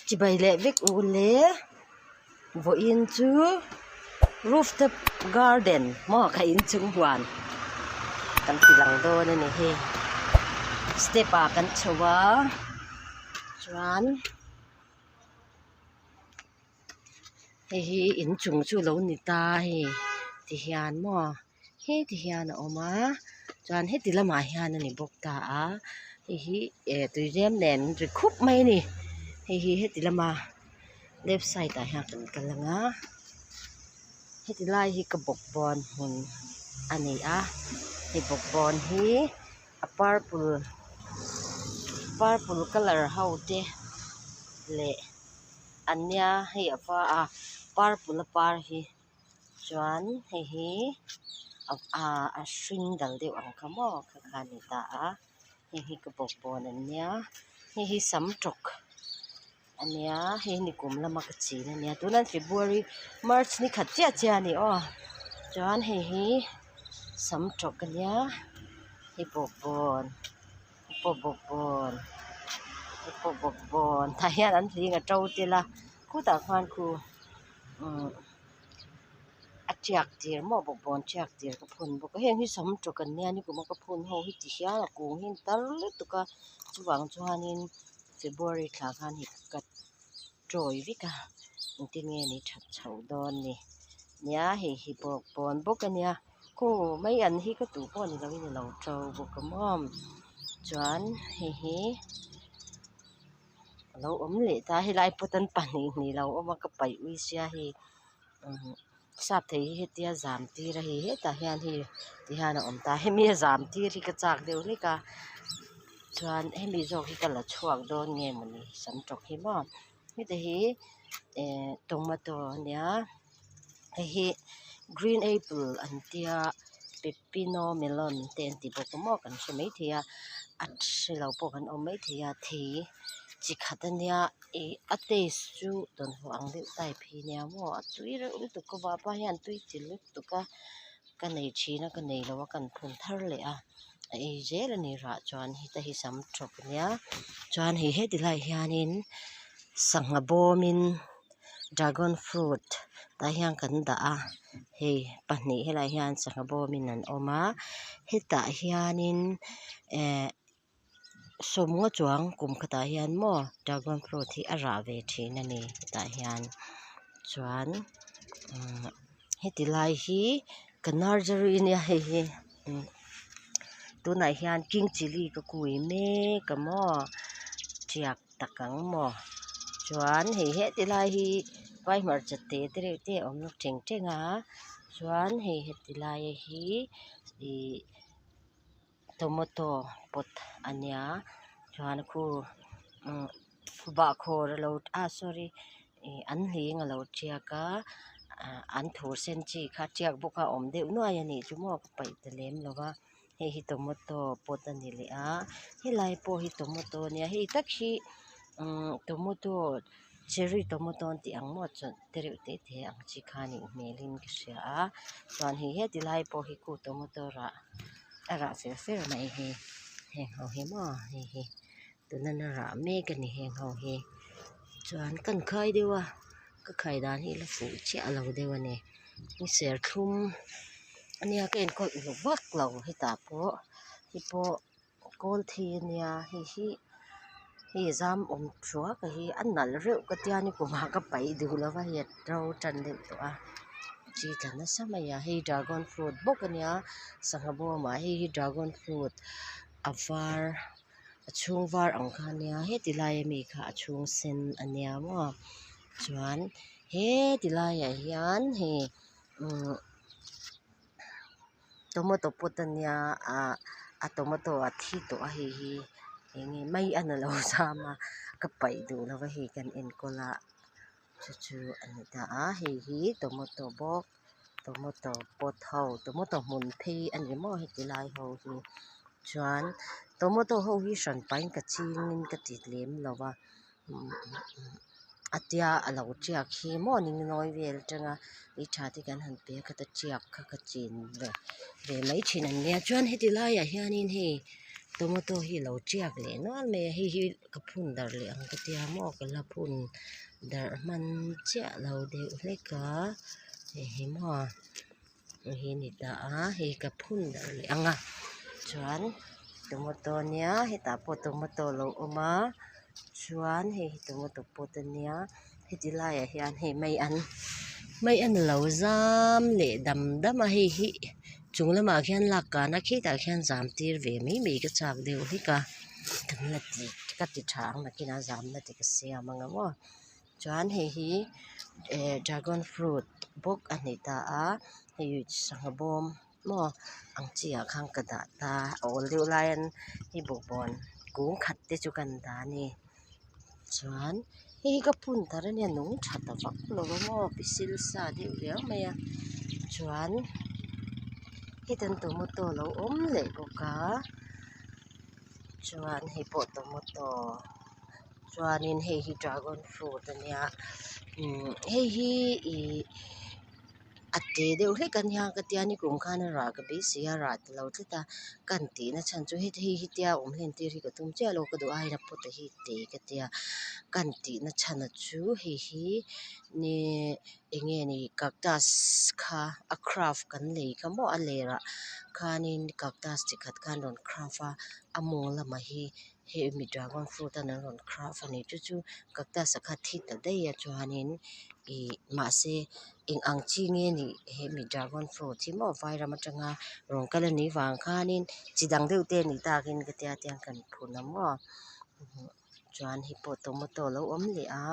Chibai leh vek u le vawiin chu rooftop garden maw kha inchung huan kan ti lang dawn a ni hi step ah kan chho a chuan hei hi inchung chu lo ni ta hei ti hian maw. Heti hian a awm a chuan heti lamah hian a ni bawk ta a hei hi eh tuizem nen ri khup mai a ni hei hi heti lama left side ah hian kan kal ang a heti lai hi ka bawkbawn hmun a ni a hei bawkbawn hi a purple purple colour ho te leh an nia hei a va a purple a par hi. Chuan hei hi ah a hring dal deuh ang kha maw kha kha a ni ta a hei hi ka bawkbawn an nia hei hi sam tawk a nia hei hi nikum lama ka chin a nia tunah february march ni khat chiah chiah a ni aw chuan hei hi sam tawk a nia hei bawkbawn hei pawh bawkbawn hei pawh bawkbawn tah hian an hling a to tel a khutah khuan khu. Umm a tiak tir maw bawkbawn tiak tir ka phun bawk a heng hi sam tawk an nia nikum a ka phun ho hi ti hial a kung hi an tar lutuk a chuvang chuanin february thla khan hei ka tawi vek a engtin nge ni that chhoh dawn ni nia hei hi bawkbawn bawk a nia khaw mai an hi ka duh pawh ni lovin a lo to bawk a maw chuan hei hi. A lo awm leh ta helai pawt an pahnih hnih lo awm a ka paih ui sia hei umm sap thei hi hetia zam tir a hei hetah hian hei ti hian a awm ta hemi a zam tir hi ka chak deuh hlek a chuan hemi zawk hi ka la chhuak dawn nge mawni sam tawk hi maw heta hi eh tomato a nia hei hi green apple an tia pepino melon te an ti bawk a maw kan hre maithei a a hre lo pawh kan awm maithei a thei chi khat ania ih a taste chu dawnfawh ang deuh type hi ania maw a tui reuh lutuk ka vahpa hian tui chi lutuk a ka nei thin a ka nei lo a kan phun thar leh a a ei zel a ni rah chuan heta hi sam tawp ania chuan hei heti lai hianin sangha bawmin. Dragon fruit tah hian kan dah a hei pahnih helaiah hian sangha bawmin an awm a hetah hianin eh sawmngaw chuang kum khatah hian maw dragon fruit hi a rah ve thin a ni hetah hian chuan umm heti lai hi ka nursery ania hei hi tunah hian king chilli ka kui mek a maw tiak. Tak ang maw chuan hei heti lai hi vai hmarcha te te reuh te a awm nawk teng teng a chuan hei heti lai hi ihh tomato pot a nia chuan khu umm bahkhawr a lo ah sorry ih an hling a lo tiak a ah an thur sen chi kha a tiak bawk a a awm deuh nuai a nih chu maw ka paih ta lem lo va. Hei hi tomato pot a ni leh a helai pawh hi tomato a nia hei tak hi umm tomato cherry tomato an tih ang maw chuan te reuh te te ang chi kha a nih hmelin ka hria a chuan hei heti lai pawh hi khu tomato rah a rah fer fer mai hi heng ho hi maw hei hi tuna la rah mek a ni heng ho hi chuan kan khai deuh a ka khai dan hi la fuh chiah lo deuh a ni. Ni serthlum ania ka enkawl uluk vak lo hetah pawh hei pawh kawl thei ania hei hi hei a zam awm thuak a hi a nalh reuh ka tia ni kumah ka paih duh lo va hei a ro tan deuh tawh a chi tla nasa mai a hei dragon fruit bawk ania sangha bawmah hei hi dragon fruit a var a chhung var ang kha ania heti lai ami kha a chhung sen ania maw chuan heti laiah hian hei umm tomato pot ania ah a tomato a thi tawh a hei hi eng nge mai a na lo zam a ka paih duh lo va hei kan enkawl a chu chu a ni ta a hei hi tomato bawk tomato pot ho tomato hmun phei a ni maw heti lai ho hi chuan tomato ho hi hran pahin ka chingin ka ti lem lo va a tia a lo tiak hi maw ningnawi vel atanga ei tha te kan han pe a khata tiak kha ka chin ve ve mai thin an nia chuan heti laiah hianin hei. Tomato hi a lo tiak leh nual mai a hei hi ka phun darh leh ang ka tia maw ka la phun darh hman chiah lo deuh hlek a hei hi maw hei hi a ni ta a hei ka phun darh leh ang a chuan tomato ania hetah pawh tomato a lo awm a chuan hei hi tomato pot ania heti laiah hian hei mai an mai an lo zam leh dam dam a hei hi chung lamah khian lak kan a khitah khian zam tir ve mai mai ka chak deuh hlek a kan la ti ka ti tha ang nakinah zamna te ka siam ang a maw chuan hei hi eh dragon fruit bawk a ni ta a hei sangha bawm maw ang chi ah khan ka dah ta a awl deuh laiin hei bawkbawn kung khat te chu kan dah a ni. Chuan hei hi ka phun tar ania nung tha ta vak lo a maw pisil sa deuh riau mai a chuan heta tomato a lo awm leh bawk a chuan hei pawh tomato chuanin hei hi dragon fruit ania umm hei hi ihh. A te deuh hlek a nia ka tia nikum khan a rah ka beisei a rah ti lo tlat a kan tih na chhan chu heti hei hi tia awm hlen tir hi ka tum chiah lo ka duh aiin a pot a hi te ka tia kan tih na chhan a chu hei hi eng nge ni cactus kha a craft kan lei kha maw a lerah khanin cactus chi khat khan rawn craft a a mawng lamah hi hemi dragon fruit an rawn craft a ni chu chu cactus a kha thi ta daih a chuanin ih mahse eng ang chi nge nih hemi dragon fruit hi maw vai ram atanga rawn kal a nih vang khanin chi dang deuh te a nih takin ka tia tiang kan phun a maw chuan hei pawh tomato a lo awm leh a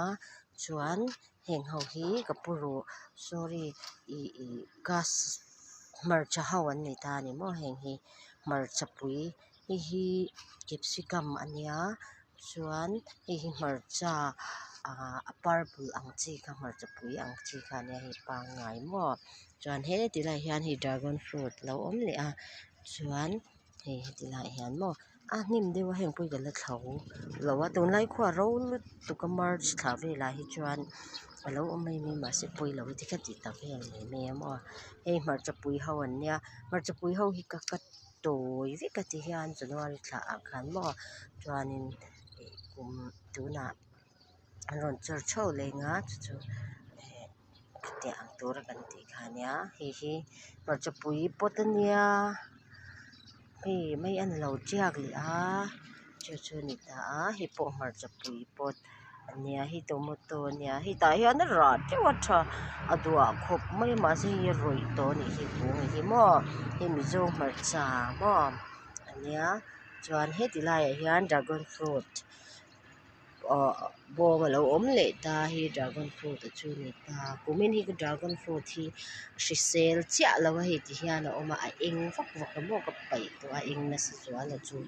chuan heng ho hi ka pu ruh sorry ih ih gas hmarcha ho an ni ta a ni maw heng hi hmarcha pui. Hei hi capsicum a nia chuan hei hi hmarcha ah a purple ang chi kha hmarcha pui ang chi kha a nia hei pangngai maw chuan he ti laiah hian hei dragon fruit a lo awm leh a chuan hei heti laiah hian maw a hnim deuh a heng pawh hi ka la thlo lo a tunlai khua a ro lutuk a march thla velah hi chuan a lo awm mai mai mahse pawi lo hi tikha ti ta vel mai mai a maw hei hmarcha pui ho an nia hmarcha pui ho hi ka cut tawi vek a ti hian january thla ah khan maw chuanin ih kum tunah an rawn chawr chho leng a chu chu eh khitiang ang tura kan tih kha a nia hei hi hmarchapui pot a nia hei mai a ni lo tiak leh a chu chu a ni ta a hei pawh hmarchapui pot. A nia hei tomato a nia hei tah hian a rah teuh a tha a duah khawp mai a mahse hei a rawih tawh a nih hi kung hi maw hei mizo hmarcha maw a nia chuan heti laiah hian dragon fruit ahh bawm a lo awm leh ta hi dragon fruit a chu ni ta kumin hi dragon fruit hi hrisel chiah lo a hei ti hian a awm a a eng vak vak a maw ka paih tawh a eng nasa zual a chu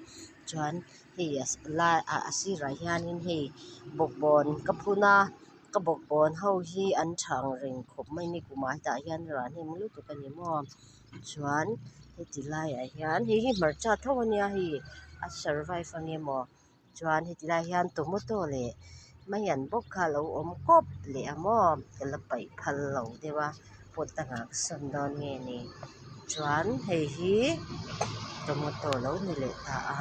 chuan. Hei a lai ah a sirah hianin hei bawkbawn ka phun a ka bawkbawn ho hi an tha ang reng khawp mai ni kumah hetah hian rah hnem lutuk a ni maw chuan heti laiah hian hei hi hmarcha tho a nia hei a survive a nge maw chuan heti laiah hian tomato leh maian bawk kha a lo awm kawp leh a maw ka la paih phal lo deuh a pot dangah ka sawn dawn nge ni chuan hei hi tomato lo ni leh ta a.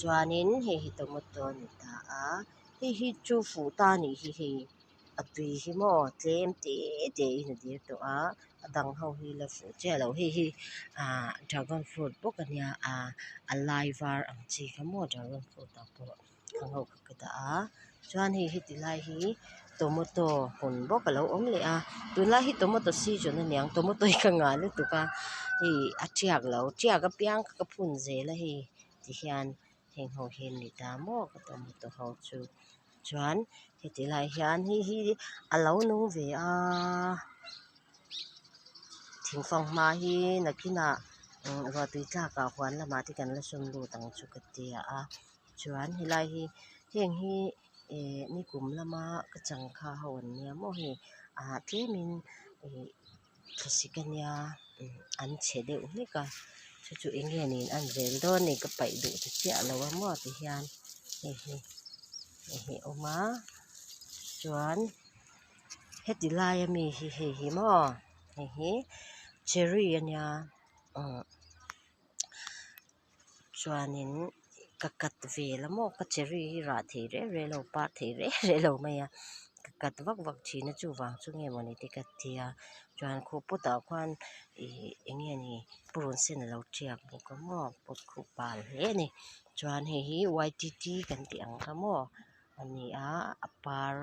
Chuanin hei hi tomato a ni ta a hei hi chu fuh ta a nih hi hei a tui hi maw tlem te te in a dir tawh a a dang ho hi la fuh chiah lo hei hi ahh dragon fruit bawk a nia ahh a lai var ang chi kha maw dragon fruit ah pawh. Ka ho ka dah a chuan hei heti lai hi tomato hmun bawk a lo awm leh a tunlai hi tomato season a niang tomato hi ka ngah lutuk a hei a tiak lo tiak apiang kha ka phun zel a hei tihian heng ho hi an ni ta maw ka tomato ho chu chuan heti lai hian hei hi a lo nung ve a thingfang hma hi nakinah ruahtui tlakah huan lamah te kan la sawn lut ang chu ka tia a. Chuan helai hi heng hi eh nikum lama ka changkha ho an nia maw hei ah tlemin ih thlasik ania an chhe deuh hlek a chu chu eng nge niin an zel dawn ni ka paih duh ta chiah lo a maw ti hian hei hi hei hi a awm a chuan heti laia mi hi hei hi maw hei hi cherry ania. Chuanin ka cut vel a maw ka cherry hi rah thei reu reu lo par thei reu reu lo mai a ka cut vak vak thin a chuvang chu nge mawni te ka tia chuan khu pot ah khuan ihh eng nge ni purun sen alo tiak bawk a maw pot khu bal hle ani chuan hei hi y t t kan tih ang kha maw ani a a par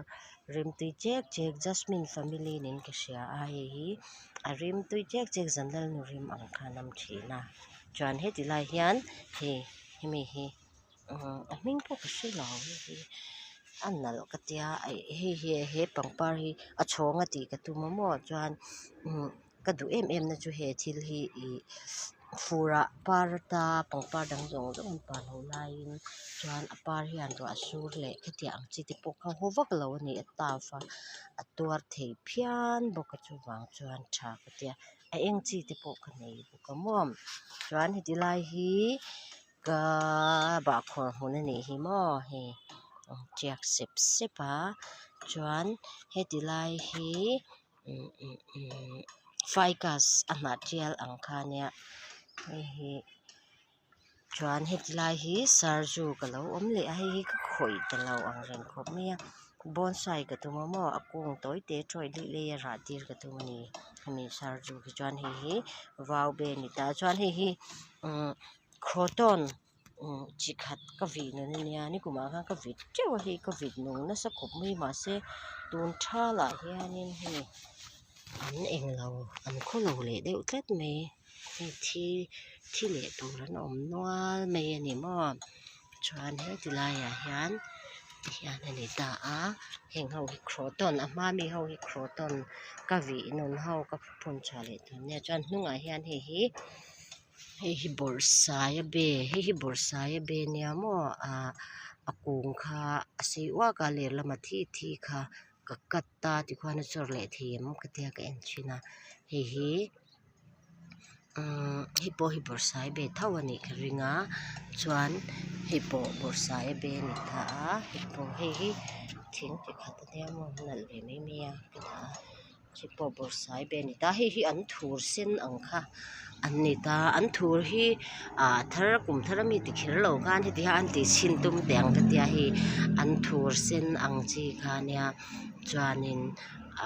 rimtui chek chek jasmine family niin ka hria a hei hi a rimtui chek chek zan lalnu rim ang kha a nam thin a chuan heti lai hian hei hemi hi umm a hming pawh ka hrelo heihi a nalh ka tia hei hi he pangpar hi a chhawng a tih ka tum a maw chuan umm ka duh em em na chu he thil hi ih fur ah par ata pangpar dang zawng zawng an par loh laiin chuan a par hian ruah sur leh khitiang ang chi te pawh kha haw vak lo a ni a tough a a tuar thei phian bawk a chuvang chuan tha ka tia a eng chi te pawh ka nei bawk a maw chuan heti lai hi kaaa bahkhawr hmun a nih hi maw hei an tiak sep sep a chuan heti lai hi ficus a hnah tial ang kha ania hei hi chuan heti lai hi sarju ka lo awm leh a hei hi ka khawih ta lo ang reng khawp mai a bonsai ka tum a maw a kung tawi te tawih leh lei a rah tir ka tum a ni hemi sarju hi chuan hei hi vaube a ni ta chuan hei hi umm croton chi khat ka vih nun ania nikumah khan ka vit teuh a hei ka vit nung nasa khawp mai mahse tun thalah hianin hei an englo an khawlo leh deuh tlat mai hei thi thi leh tur an awm nual mai a ni maw chuan heti laiah hian tihian a ni ta a heng ho hi croton a hma mi ho hi croton ka vih nun ho ka phun chhuah leh tur nia chuan hnungah hian hei hi. Hei hi bawrhsaia be hei hi bawrhsaia be nia maw ah a kung kha a sei uak a ler lama thi thi kha ka cut a tikhuan a chawr leh thei em ka tia ka en thin a hei hi umm hei pawh hi bawrhsaia be tho a nih ka ring a chuan hei pawh bawrhsaia be a ni ta a hei pawh hei hi thing chi khat a nia maw nalh ve mai mai a ka dah a. Hei pawh bawrhsai be a ni ta hei hi an thur sen ang kha an ni ta an thur hi ah thar kum thar ami ti kher lo khan heti hian an tih chhin tum teh ang ka tia hei an thur sen ang chi kha ania chuanin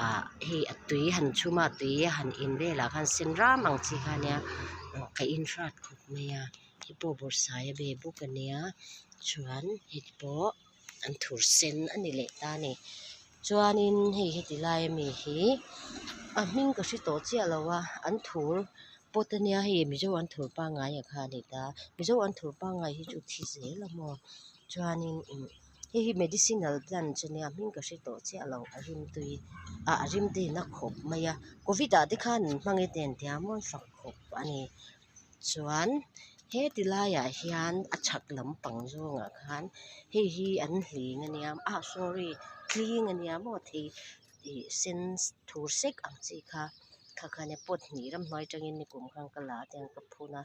ah hei a tui han chhum a tui a han in velah khan sen ram ang chi kha ania ka in hrat khawp mai a hei pawh bawrhsai a be bawk ania chuan hei pawh. An thur sen a ni leh ta a ni chuanin hei heti lai ami hi a hming ka hre tawh chiah lo a an thur pot ania hei mizo an thur pangngai ang kha a ni ta mizo an thur pangngai hi chu thi zel a maw chuanin umm hei hi medicinal plant ania a hming ka hre tawh chiah lo a rimtui ah a rimtui in a khawp mai a covid ah te khan an hmang e te an tia maw an fak khawp a ni. Chuan heti laiah hian a chhak lampang zawngah khan hei hi an hling ania ah sorry tling ania maw thei ih sen thur sek ang chi kha kha khan a pot hnih ramhnuai atangin nikum khan ka la a tiang ka phun a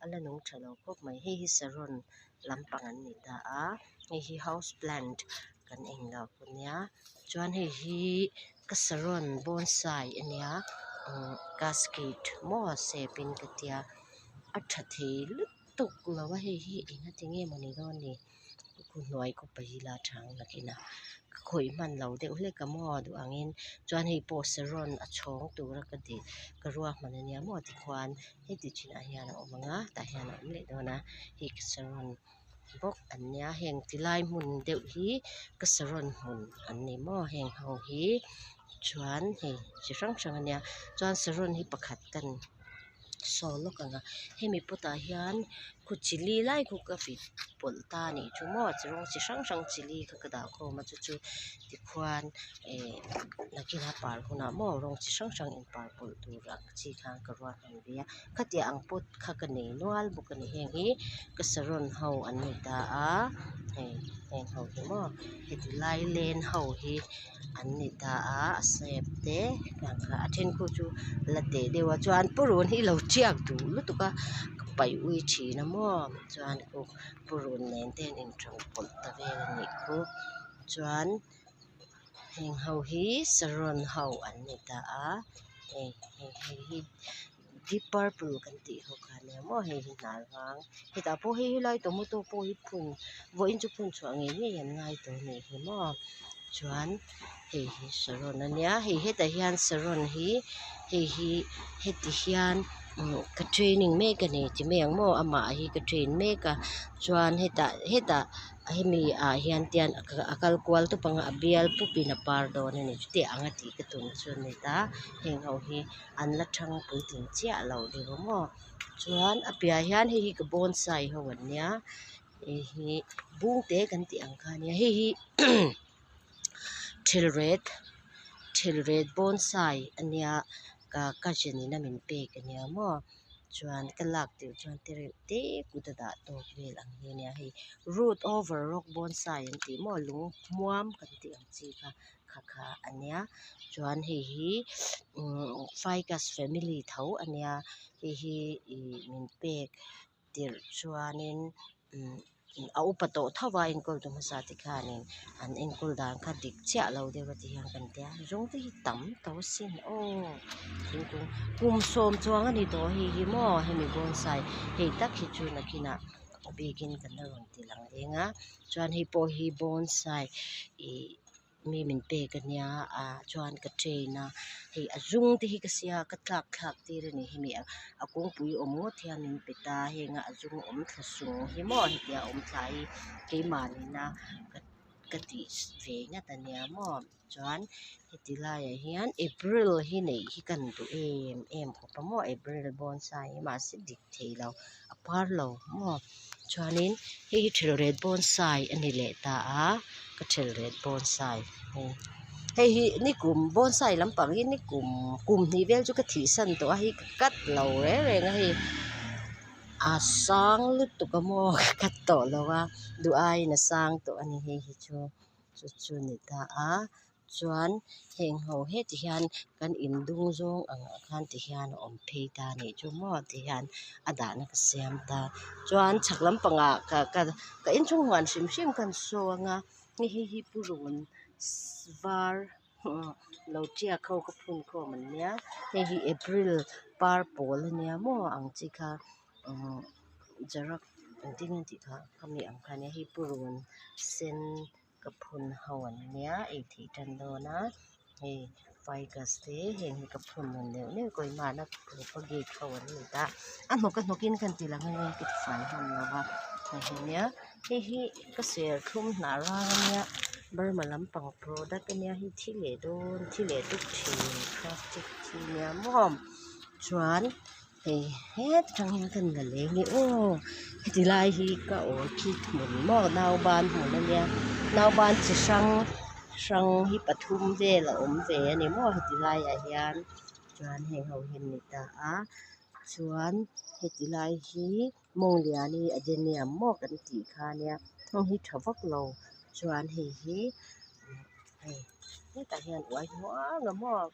a la nung tha lo khawp mai hei hi saron lampang an ni ta a hei hi house plant kan eng lo ania chuan hei hi ka saron bonsai ania umm casket maw shape in ka tia a tha thei lutuk lo a hei hi engati nge mawni dawn ni khu hnuai khaw pahih ila a tha ang nakin a ka khawih hman lo deuh hlek a maw duh angin chuan hei pawh saron a chhawng tura ka dil ka ruahman ania maw tikhuan heti chinah hian a awm ang a tah hian a awm leh dawn a hei ka saron bawk an nia heng ti lai hmun deuh hi ka saron hmun an ni maw heng ho hi chuan hei chi hrang hrang ania chuan saron hi pakhat kan saw lawk ang a hemi pot ah hian khu chilli lai khu ka vit pawlh ta a nih chu maw rawng chi hrang hrang chilli kha ka dah khawm a chu chu tikhuan eh nakinah par hunah maw rawng chi hrang hrang in par pawlh tur ang chi khan ka ruahman ve a khatiang ang pot kha ka nei nual bawk a ni heng hi ka saron ho an ni ta a hei heng ho hi maw heti lai len ho hi an ni ta a a sep te hetiang kha a then khu chu la teh deuh a chuan purun hi lo tiak duh lutuk a ka paih ui thin a maw chuan khu purun nen te an inṭawng pawlh ta vel a nih khu chuan heng ho hi saron ho an ni ta a hei hei hi. Deep purple kan tih ho kha ania maw hei hi hnah vang hetah pawh hei helai tomato pawh hi phun vawiin chu phun chhuah ngei ngei an ngai tawh a nih hi maw chuan hei hi saron ania hei hetah hian saron hi hei hi heti hian umm ka training mek ani ti mai ang maw amah hi ka train mek a chuan hetah hetah hemi ah hian tian a kal kual tawp ang a a bial pup in a par dawn ani chuti ang a tih ka tum chu ani ta heng ho hi an la thang puitling chiah lo deuh a maw chuan a piahah hian hei hi ka bonsai ho an nia hei hi bung te kan tih ang kha ania hei hi thelret thelret bonsai ania ka cousin in a min pek ania maw chuan ka lak tirh chuan tereuh te kut a dah tawk vel ang hi ania hei root over rock bonsai an tih maw lung hmuam kan tih ang chi kha kha kha ania chuan hei hi umm ficus family tho ania hei hi ih min pek tirh chuanin umm a upa tawh tho a enkawl tu hmasa te khanin an enkawl dan kha dik chiah lo deuh a ti hian kan tia zawng te hi tam tawh asin aw thingkung kum sawm chuang a ni tawh hei hi maw hemi bonsai hei tak hi chu nakinah a bikin kan la rawn ti lang leng a chuan hei pawh hi bonsai ih mi min pek ania ah chuan ka train a hei a zung te hi ka sia ka tlak thlak tir a ni hemi a kungpui awm ngawt hian min pe ta heng a a zung awm thla sung hi maw hetia awm thla hi keimah nena ka ka tih ve ngat ania maw chuan heti laiah hian april hi neih hi kan duh em em khawp a maw april bonsai hi mahse dik thei lo a par lo maw chuanin hei hi thelret bonsai a ni leh ta a ka thelret bonsai hei hei hi nikum bonsai lampang hi nikum kum hnih vel chu ka thih san tawh a hei ka cut lo reng reng a hei a sang lutuk a maw ka cut tawh lo a duh aiin a sang tawh a ni hei hi chu chu chu a ni ta a. Chuan heng ho heti hian kan in dung zawng ang ah khan ti hian a awm phei ta a nih chu maw ti hian a dahna ka siam ta chuan chhak lampangah ka ka ka inchhung huan hrim hrim khan show anga hei hei hi purun var lo tiak ho ka phun khawm an nia hei hi april par pawl ania maw ang chi kha umm jarak engtin nge tih kha khami ang kha ania hei purun sen. Ka phun ho an nia ei theih tan dawn a hei ficus te heng hi ka phun nawn neuh neuh kawimahna propagate ho an ni ta a hnawk a hnawkin ka inti lang ange ka tifai hman lo va hei hi nia hei hi ka serthlum hnah rang ania burma lampang product ania hei thi leh dawn thi leh dup thin plastic thi nia maw chuan. Hei het atang hian ka la leng hi aw heti lai hi ka orchid hmun maw nauban hmun ania nauban chi hrang hrang hi pathum vel a awm ve ani maw heti laiah hian chuan heng ho hi an ni ta a chuan heti lai hi Mawngliani adenium maw kan tih kha ania heng hi tha vak lo chuan hei hi hei hetah hian uai hnuang a maw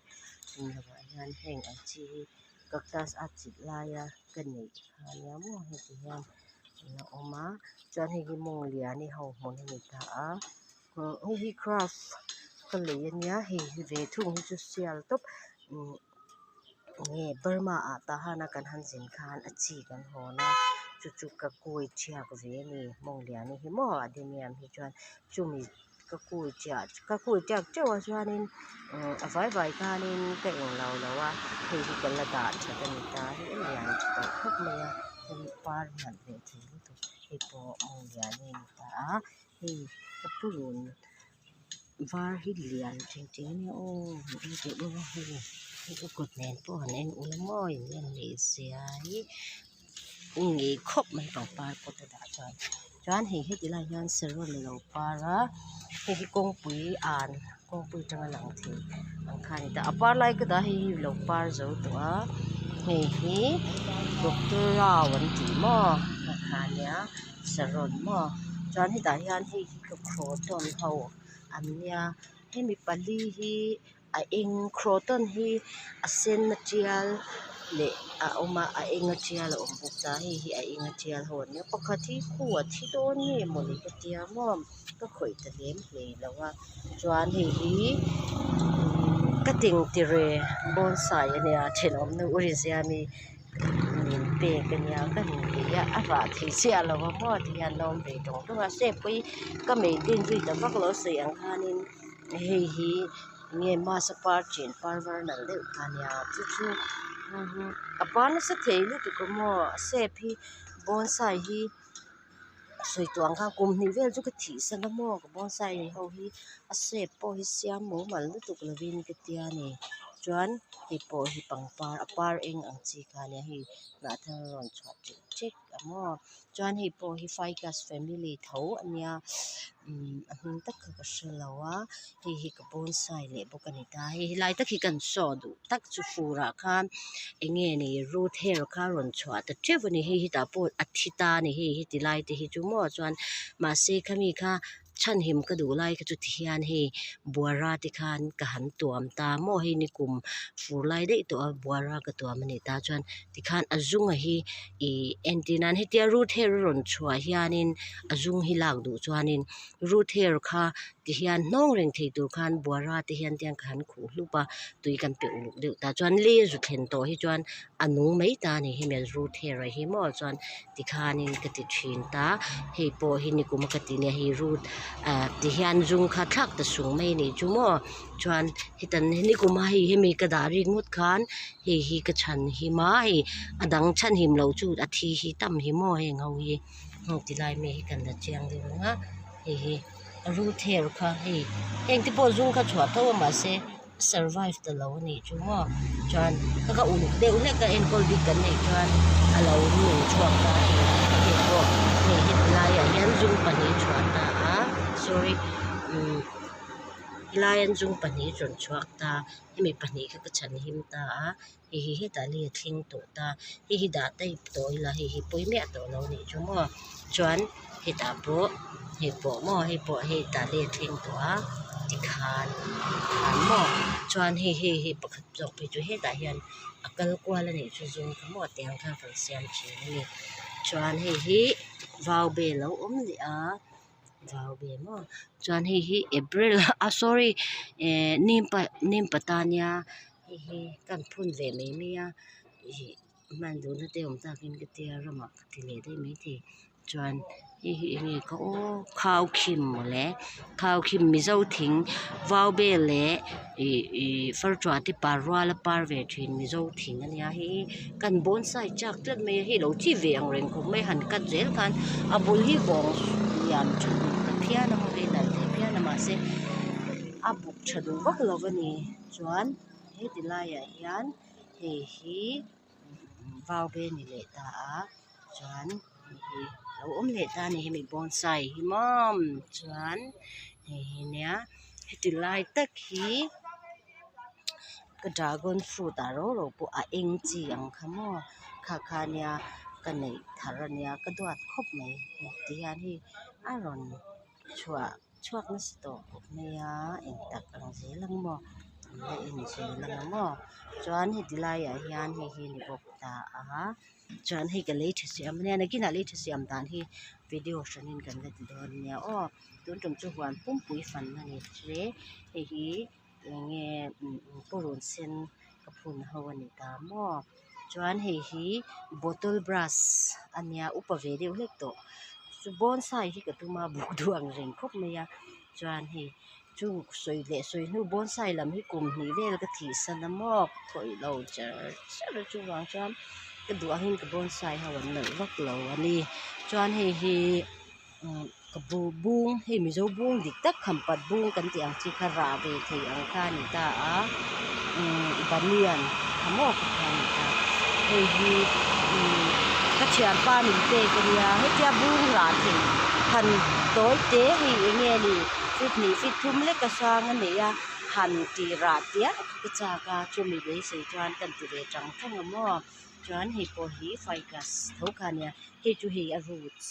englo ah hian heng ang chi hi. Cactus a chilh laia ka neih kha ania maw heti hian a awm a chuan hei hi mawng liani ho hmun a ni ta a hei hi craft ka lei ania hei hi ve thung hi chu sial tawp umm nge Burma ah tah hana kan han zin khan a chi kan hawn a chu chu ka kawi thiak ve a ni mawng liani hi maw a deniam hi chuan chumi. Ka kui chiah ka kui tiak teuh a chuanin a vai vai khanin ka eng lo lo a hei hi ka la dah that a ni ta hi a lian tha tawh khawp mai a hei par nalh ve thei lutuk hei pawh hmun lian a ni ta a hei ka purun var hi lian thin teh ania aw han en teh ula hei hei ka kut nen pawh han en ula maw in en leh zia hi ngei khawp mai pangpar pot a dah chuan. Chuan hei heti lai hian saron a lo par a hei hi kawngpui an kawngpui atanga lang thei ang kha a ni ta a par lai ka dah a hei hi lo par zo tawh a hei hi doctor rao an tih maw a kha ania saron maw chuan hetah hian hei hi ka croton ho an nia hemi pali hi. A eng croton hi a sen a tial leh a awm a a eng a tial a awm bawk ta hei hi a eng a tial ho an nia pakhat hi khu a thi dawn nge mawni ka tia maw ka khawih ta lem hlei lo a chuan hei hi ka tengtere bonsai a nia thenawm nu u rinziami. Min pek ania ka han lei a a rah thei chiah lo a maw ti hian la awm ve tawng tawng a step pawh hi ka maintain zui ta vak lo a sawi ang khanin hei hi enge mass a par chen par var nalh deuh kha ania chu chu a par nasa thei lutuk a maw a shape hi bonsai hi sawi tawh ang khan kum hnih vel chu ka thih san a maw ka bonsai ho hi a shape pawh hi siam mumal lutuk lovin ka tia ni chuan hei pawh hi pangpar a par eng ang chi kha ania hei hnah thar a rawn chhuah ṭek ṭek a maw chuan hei pawh hi ficus family tho ania imm a hming tak kha ka hrelo a hei hi ka bonsai leh bawk a ni ta hei helai tak hi kan saw duh tak chu fur ah khan eng nge ni root hair kha a rawn chhuah ta teuh a ni hei hetah pawh a thi ta a ni hei heti lai te hi chu maw chuan mahse khami kha chhanhim ka duh lai kha chu ti hian hei buara te khan ka han tuam ta maw hei ni kum fur lai daih tawh a buara ka tuam a nih ta chuan tikhan a zunga hi ih entir nan hetia root hair a rawn chhuah hianin a zum hi lak duh chuanin root hair kha ti hian hnawng reng thei tur khan buara te hian tiang ka han khuh hlup a tui kan pe uluk deuh ta chuan lei a zu thlen tawh hi chuan a nung mai ta a ni hemi root hair ah hi maw chuan tikhanin ka ti thin ta hei pawh hi nikum a ka tih nia hei root ah ti hian zum kha thlak ta sung mai a nih chu maw chuan heta nikum a hei hemi ka dah rik ngawt khan hei hi ka chhan him a hei a dang chhan him loh chu a thi hi tam hi maw heng ho hi. Heng ti lai mi hi kan la chiang deuh ang a hei hi a root hair kha hei heng te pawh zum kha chhuah tho a mahse a survive ta lo a nih chu maw chuan ka ka uluk deuh hlek a enkawl bik kan neih chuan a lo nung chhuak ta a ni hei pawh hei heti laiah hian zum pahnih a chhuah ta a sorry umm helai an zum pahnih a rawn chhuak ta hemi pahnih kha ka chhan him ta a. Hei hi hetah lei a thleng tawh ta hei hi dah daih tawh ila hei hi pawi miah tawh lo anih chu maw chuan hetah pawh hei pawh maw hei pawh hetah lei a thleng tawh a tikhan tikhan maw chuan hei hei hei pakhat zawk phei chu hetah hian a kal kual anih chu zawng kha maw tiang khan kan siam thin a ni chuan hei hi vau bel a awm leh a. Vau ve maw chuan hei hi april ah sorry eh nim pa nim pata nia hei hi kan phun ve mai mai a ih hman duhna te awm takin ka tia ramah ka ti leh daih maithei chuan hei hi eng nge ka aw khaukhim mawle khaukhim mizo thing vau vel leh ih ih farṭuah te par rual a par ve ṭhin mizo thing a nia hei hi kan bonsai chak tlat mai a hei lo chi ve ang reng khawp mai a han cut zel khan a bul hi vawng lian tha duh ta phian a maw hei nalh thei phian a mahse a buk tha duh vak lo a ni chuan heti laiah hian hei hi vau ve a ni leh ta a chuan hei hi lo awm leh ta a ni hemi bonsai hi maw chuan hei hi nia heti lai tak hi. Ka dragon fruit ah ro ro pawh a eng chi ang kha maw kha kha nia ka neih thar a nia ka duat khawp mai ti hian hei a rawn chhuah chhuak nasa tawh khawp mai a eng tak ang zel ang maw an la en zel ang maw chuan heti laiah hian hei hi a ni bawk ta a chuan hei ka lei tha siam ania nakinah lei tha siam dan hi video hranin kan la ti dawn ania aw tun tum chu huan pumpui fan a ni che hei hi. Enge purun sen ka phun ho a ni ta maw chuan hei hi bottle brush a nia upa ve deuh hlek tawh chu bonsai hi ka tum a buk duh ang reng khawp mai a chuan hei chu sawi leh sawi hnu bonsai lam hi kum hnih vel ka thih san a maw ka thawih lo char char a chuvang chuan ka duh angin ka bonsai ho an nalh vak lo a ni chuan hei hi. Ka bu bung hei mizo bung dik tak khampat bung kan tih ang chi kha rah ve thei ang kha a ni ta a banyan kha maw ka kha a ni ta hei hi ka thianpa min pek a nia hetia bung rah thei han tawi te hei eng nge ni feet hnih feet thum lek a sang a nei a han tih rah chiah ka chak a chumi beisei chuan kan ti ve tang tang a maw. Chuan hei pawh hi ficus tho kha ania hei chu hei a roots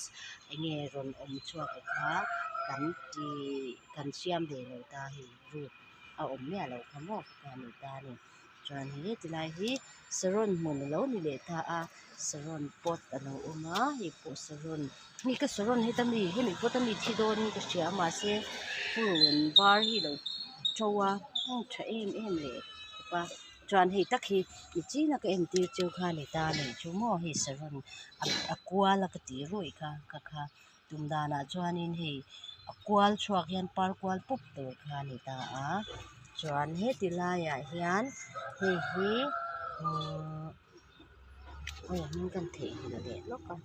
eng nge rawn awm chhuak a kha kan ti kan siam ve lo ta hei root a awm miah loh kha maw ka ni ta a ni chuan hei tilai hi saron hmun alo ni leh ta a saron pot alo awm a hei pawh saron hei ka saron heta mi hemi pot ami thi dawn in ka hria a mahse purun var hi alo to a tha em em leh khawp a. Chuan hei tak hi nichina ka entir cheu kha ni ta a nih chu maw hei saron a kual a ka tih ruih kha kha kha tum danah chuanin hei a kual chhuak hian par kual pup tur kha a ni ta a chuan heti laiah hian hei hi uhh aw a hming ka han theihnghilh leh lawk a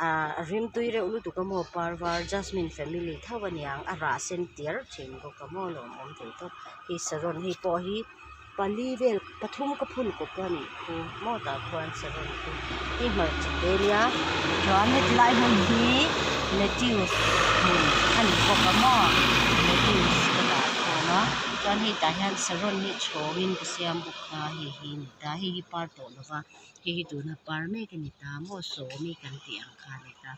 ah a rimtui reuh lutuk a maw par var jasmine family tho a niang a rah sen tiar thin bawk a maw lawmawm thei tawp hei saron hei pawh hi pali vel pathum ka phun kawp a nih khu maw tah khuan saron khu hei hmarcha te nia chuan heti lai hmun hi lettuce hmun a ni bawk a maw lettuce ka dah khawm a chuan hei tah hian saron hi chhawngin ka siam bawk a hei hi a ni ta hei hi par tawh lo va hei hi tuna par mek a ni ta maw sawmi kan tih ang kha a ni ta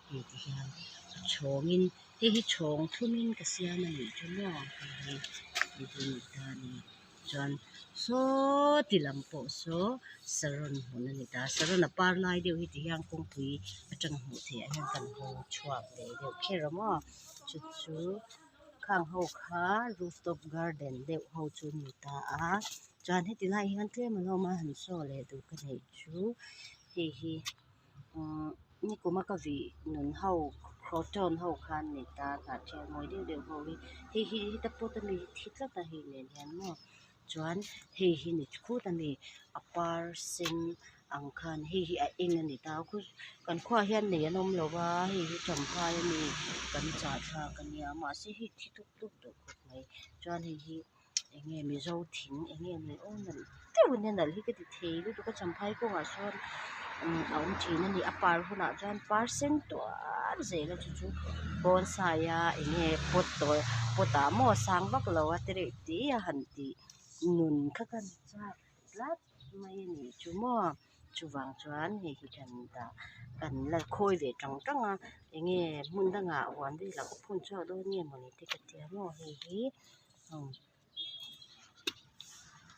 hei ti hian a chhawngin hei hi chhawng thumin ka siam a nih chu maw hei hi hei hi a ni ta a ni chuan saw ti lam pawh saw saron hmun a ni ta saron a par lai deuh hi ti hian kawngpui atanga hmuh theih ah hian kan hawng chhuak ve deuh kher a maw chu chu khang ho kha rooftop garden deuh ho chu a ni ta a chuan heti lai hian tlem a lawm a han saw leh duh ka neih chu hei hi umm nikuma ka vih nun ho croton ho kha an ni ta hnah thial mawi deuh deuh ho hi hei hi heta pot ami hi thi tlat a hei nen hian maw chuan hei hi ni khut ami a par sen ang khan hei hi a eng a ni ta kan khuaah hian nei an awm lo va hei hi champhai ami kan chah thlak a nia mahse hei thi dup dup duh khawp mai chuan hei hi. Eng nge mizo thing eng nge ni aw nalh deuh in a nalh hi ka ti thei lutuk a champhai kawngah sawn a awm thin a ni a par hunah chuan par sen tuar zel a chu chu bonsai a eng nge pot tawh pot ah maw sang vak lo a te reuh te a han tih nun kha ka ni chak tlat mai a nih chu maw chuvang chuan hei hi kan dah kan la khawi ve tang tang a eng nge hmun dangah huan velah ka phun chhuak dawn nge mawni te ka tia maw hei hi.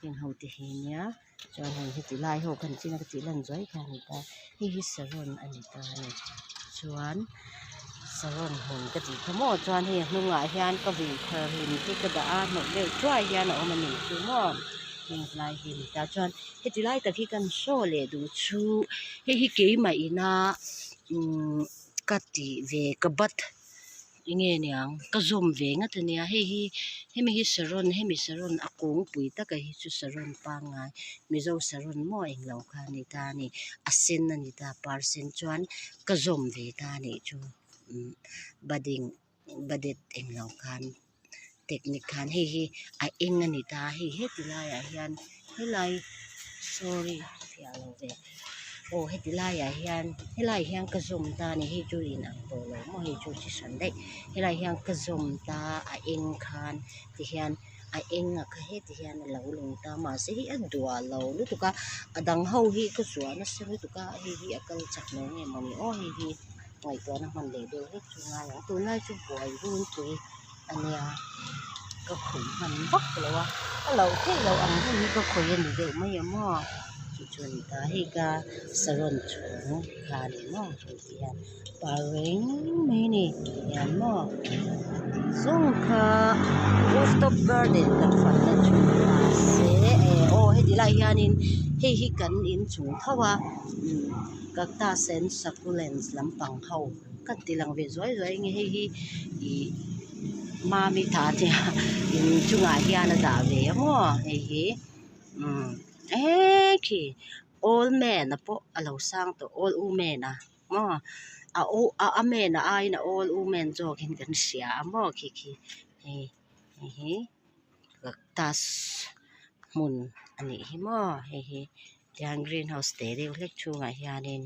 Heng ho te hi nia chuan hei heti lai ho khan chin a ka tih lan zuai kha a ni ta hei hi saron a ni ta a ni chuan saron hmun ka tih kha maw chuan hei a hnungah hian ka vui thar hlim te ka dah a hnawk deuh thuai hian a awm a ni chu maw heng lai hi a ni ta chuan heti lai tak hi kan show leh duh chu hei hi keimah ina umm ka tih ve ka bat. Enge niang ka zawm ve ngat ania hei hi hemi hi saron hemi saron a kawngpui taka hi chu saron pangngai mizo saron maw englo kha a ni ta a ni a sen a ni ta par sen chuan ka zawm ve ta a nih chu umm budding budded englo khan technique khan hei hi a eng a ni ta hei heti laiah hian helai sorry fiah lo ve aw heti laiah hian helaiah hian ka zawm ta a ni hei chu in ang tawh lo maw hei chu chi hran daih helaiah hian ka zawm ta a eng khan tihian a eng a kha heti hian a lo lung ta mahse hei a duah lo lutuk a a dang ho hi ka zuah nasa lutuk a hei hi a kal chak lo nge mawni aw hei hi. Ngaihtuahna hman leh deuh vek chu ngai ang tunlai chu buai runpui a nia ka khawih hman vak lo a ka loh theih loh ang hun hi ka khawih a ni deuh mai ang maw chu chu a ni ta hei ka saron chhung kha a ni maw hei ti hian par reng mai a ni ti hian maw zawng kha rooftop garden kan fanna chu ni ta se aw heti lai hianin hei hi kan inchung tho a umm. Cactus and succulents lampang ho ka ti lang ve zuai zuai nge hei hi ih mami tha te in chungah hian a dah ve a maw hei hi umm eee khi old man a pawh a lo sang tawh old woman a maw a a man a aiin a old woman zawk in kan hria a maw khi khi hei hei hi cactus hmun a nih hi maw hei hi. Tihian green house te deuh hlek chhungah hianin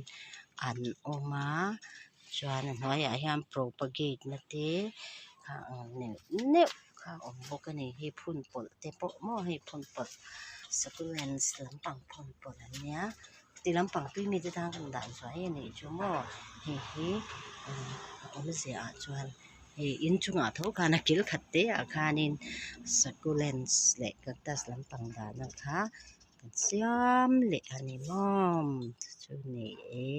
an awm a chuan a hnuaiah hian propagate na te kha ang neuh neuh kha a awm bawk a ni hei phun pawlh te pawh maw hei phun pawlh succulents lampang phun pawlh an nia ti lampang tui mite tan kan dah zuai a nih chu maw hei hi a awmzia ah chuan hei inchungah tho khan a kil khat te ah khanin succulents leh cactus lampang dahna kha. Siam leh a ni maw chu chu ni e.